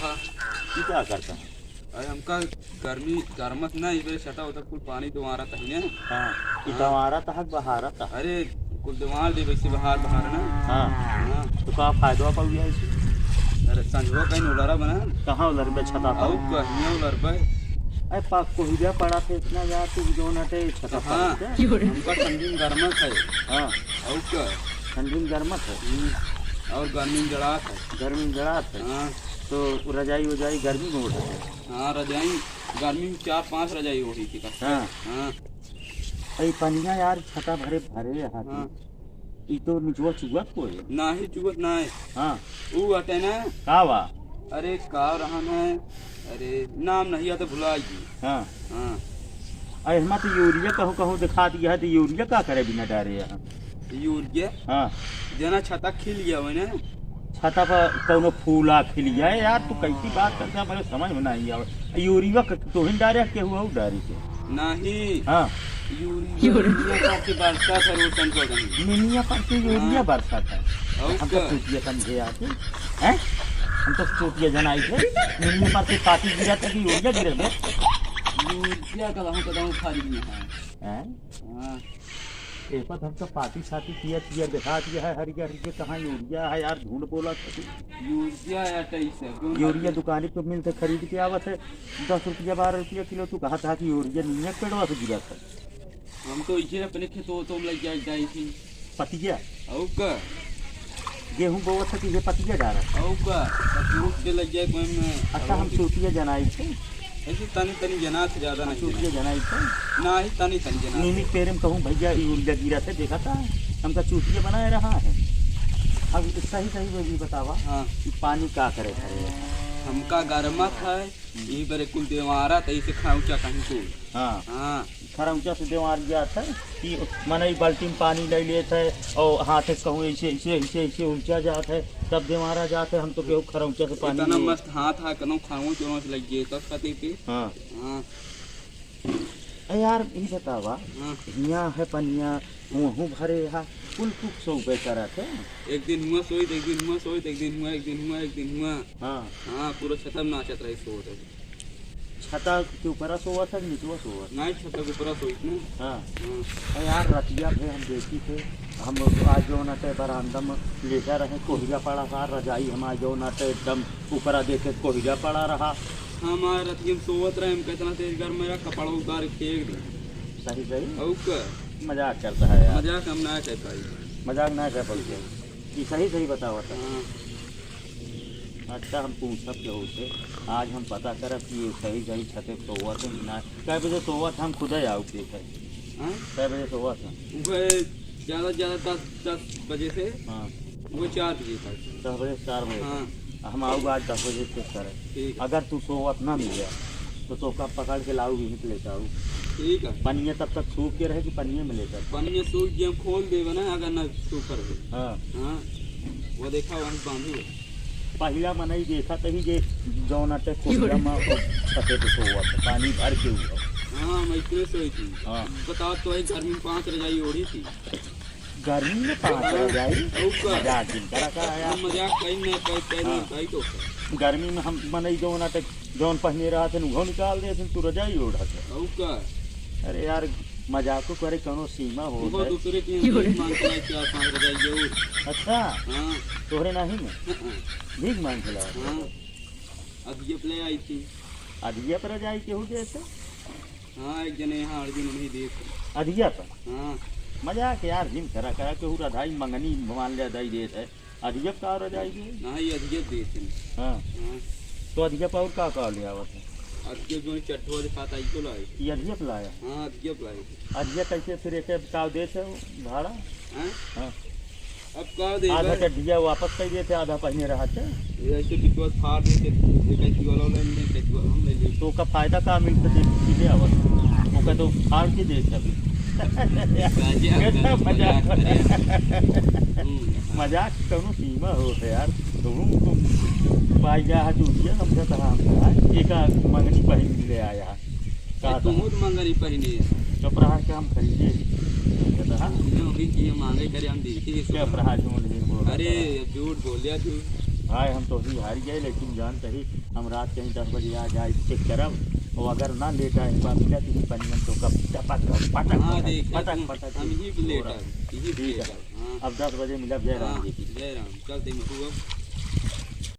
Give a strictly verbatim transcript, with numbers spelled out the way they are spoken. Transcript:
ई का करता है? अरे हमका गर्मी, गरमत ना, इबे छता उता कुल पानी देवारत ही ना। हाँ, ई हाँ। देवारत है, बहारत है। अरे कुल देवार दे, वैसे बहार बहार ना। हाँ। हाँ। तो का फायदा पाऊ यार इसे? अरे संझवा कहीं उलरा बना। कहाँ उलर बे छता पर? आऊ कहीं उलर बे। अरे पा कोहिरा पड़ा थे इतना यार, तू जो ना ते छता हाँ। पर। हमका ठंडी में गरमत है। हाँ। आऊ का? ठंडी में गरमत है। हम्म। और गर्मी में जड़ात है। गर्मी में जड़ात है। हाँ। तो रजाई वजाई गर्मी में ओढ़त है। हाँ, रजाई गर्मी में चार पांच रजाई ओढ़ी थी का। हाँ। हाँ। अरे पनिया यार छता भरे भरे यहाँ की। हाँ। ई तो निचवा चुअत को है। नाही चुअत ना है। हाँ। ऊ हटे ना। का बा? अरे का रहन है? अरे नाम नहीं आता, भुला गई। हाँ। हाँ। अरे हमा तो यूरिया कहूँ कहूँ दिखा दिया है, तो यूरिया का करे बिना डारे यहाँ? यूरिया? हाँ। जना छता खिल गया हो ना। छता पर कौनो फूला खिल गया है यार, तू कैसी बात करता है, मेरे समझ में नहीं आवे। यूरिया क-, तोहिन डारे के हुआ, डारे के। नहीं। हाँ। यूरिया, यूरिया। यूरिया का के बरसा था रोशन को कहीं। मिनिया पर के यूरिया हाँ। बरसा था। और हम तो का? चूतिया समझे आके। हैं? हम तो चूतिया जनाई थे। मिनिया पर के पाती गिरा था कि यूरिया गिरा था? यूरिया का हम कदम उठा रही है। हैं? हाँ। ए पर हम तो पाती साती किया, किया दिखा दिया है, हरिया, हरिया, कहाँ यूरिया है यार, झूठ बोला था तू। यूरिया या कैसे? कौन यूरिया बात? दुकानी पे मिलते, खरीद के आवत है, दस रुपया, बारह रुपया किलो, तू कहा था कि यूरिया नहीं है, पेड़वा से गिरा था। हम तो इसे अपने खेतों तो लग जाए, जाए थी। पतिया? और का? गेहूं बोवत है, तुझे पतिया डारा। और का? तो तू के लग जाए कोई में। अच्छा, हम सूतिया जनाई थे। ऐसे तनी तनी जना थे, ज्यादा हम नहीं सूतिया जना। जनाई थे। ना ही तनी तनी जना नीनी थे। पेरे में कहूँ, "भैया, यूरिया गिरा थे, देखा था, हमका चूतिया बनाए रहा है।" अब सही सही वो भी बतावा हाँ। कि पानी का करे घरे? हमका गरमत है, हम्म। यही बरे कुल देवारा, तो इसे खाऊचा कहीं को। हाँ। हाँ। खरौचा से देवार जात है कि मनई बाल्टी में पानी ले लेत है और हाथ से कहूँ ऐसे, ऐसे, ऐसे, ऐसे उलचा जात है, तब देवारा जात है, हम तो केहू खरौचा से पानी इतना नहीं मस्त हाथ हा कनो खाऊं जो से लग गए तब पति पे। हाँ। हाँ। ए यार, ई बतावा, हाँ। हियाँ है पनिया, वहूँ भरे हा, कुल कुक सो पे करत है। एक दिन हुआ सोइत, एक दिन हुआ सोइत, एक दिन हुआ, एक दिन हुआ, एक दिन हुआ। हाँ। हाँ, पूरा छतम नाचत रही सोत है। छता के ऊपरा सोवत है कि निचवा सोवत? नहीं, छता के ऊपरा सोइत ना। हाँ। हाँ। अरे यार, रतिया भे हम देखी थे, हम आज जो ना ते बरामदा में लेटा रहे, कोहिरा पड़ा था, रजाई हम आज जो ना ते एकदम ऊपरा देखे कोहिरा पड़ा रहा। हम आज रतिया में सोवत रहे, हम कितना तेज गर्म मेरा कपड़ा उतार के फेंक दे। सही सही? और का? मजाक करता है यार। मजाक हम ना कर पाई। मजाक ना कर पाई। ये सही सही बतावत है। हाँ। अच्छा, हम पूछब केहू से, आज हम पता करब कि ये सही सही छते सोवत है कि ना। कै बजे सोवत हम खुदे आउब देखे। हाँ? कै बजे सोवत है? उहे ज्यादा से ज्यादा दस, दस बजे से हाँ। वो चार बजे तक। दस बजे से चार बजे तक। हाँ। हम आउब आज दस बजे से करे। ठीक है। अगर तू सोवत ना मिले, तो तोका पकड़ के लाउब, यहीं पे लेके आउब। ठीक है। पनिया तब तक सूख के रहे कि पनिया में लेकर? पनिया सूख के हम खोल देबे ना, अगर ना सूख रहे। हाँ। हाँ। वो देखा, वहीं बांधी है। पहिला मनई देखत ही जे जौन अटे कोहिरा में छते पे सोवत, पानी भर के हुआ। हाँ, हम इतने सोई थी। हाँ। बताओ तो, एक गर्मी में पाँच रजाई ओढ़ी थी। गर्मी में पाँच हाँ। रजाई? और का? मजाक जिन करा का यार। हम मजाक कहीं नहीं, कहीं, कहीं हाँ। नहीं, कहीं तो। गर्मी में हम मनई जौन अटे, जौन पहिने रहत है, उहो निकाल देत है, तू रजाई ओढ़त है। और का? अरे यार, मजाको करे कौनो सीमा हो उहो है। दूसरे की भीख मांग के लाई, चार पाँच रजाई जरूर। अच्छा? हाँ। तोहरे नाही में? हाँ। भीख मांग के लावत हाँ। है। अधिया पे ले आई थी। अधिया पर रजाई केहू देत है? हाँ, एक जने यहाँ अर्जुन उन्हीं देत है। अधिया पर? हाँ। मजाक यार, जिन करा करा केहू रजाई मंगनी मान ले, रजाई देत है। अधिया पे का रजाई देत है? हाँ, ये अधिया देत है। हाँ। हाँ। तो अधिया पे और का का ले आवत है? अधिया जो चट्ठो वाले खाता, इसको लाए। ये अधिया पे लाया? हाँ, अधिया पे लाए। अधिया कैसे फिर एक का देत है भाड़ा? हाँ? हाँ। अब का दे आधा बे? चड्ढिया वापस कर देते, आधा पहिने रहत है। ये ऐसे बिचवा फाड़ देते, ये कैंची वाला ले ले, कैंची वाला हम ले ले। तो का फायदा का मिल सके, सीधे आवत। वो का तो फाड़ के दे सके। मजाक, कैसा मजाक मजाक? करे। हम्म। मजाक की कौनो सीमा हो है यार। तुम, तुम पाई जा है, चूतिया समझत है हमका। एक मंगनी पहिन के ले आया है। का ए, तुम था? तो मंगनी पहिने है। चुप रहा, क्या हम खरीदे? समझत है? तुमने अभी की मांगे करे, हम देखी है चुप रहा, झूठ झूठ बोल रहा अरे, है। ये झूठ बोल दिया तू। भाई, हम तो ही हार गए, लेकिन जानते ही हम रात कहीं दस बजे आ जाए, चेक करब, और अगर ना लेट आए, एक बार मिला तो ही पनियन तो कब टपक, पटक, हाँ, पटक, देखे पटक, तुम, पटक, हम ही और लेट आए, यही ठीक लेट है। आए, हाँ। अब दस बजे मिलब, जय राम हाँ, जी की। जय राम, चलते हैं, मखू अब।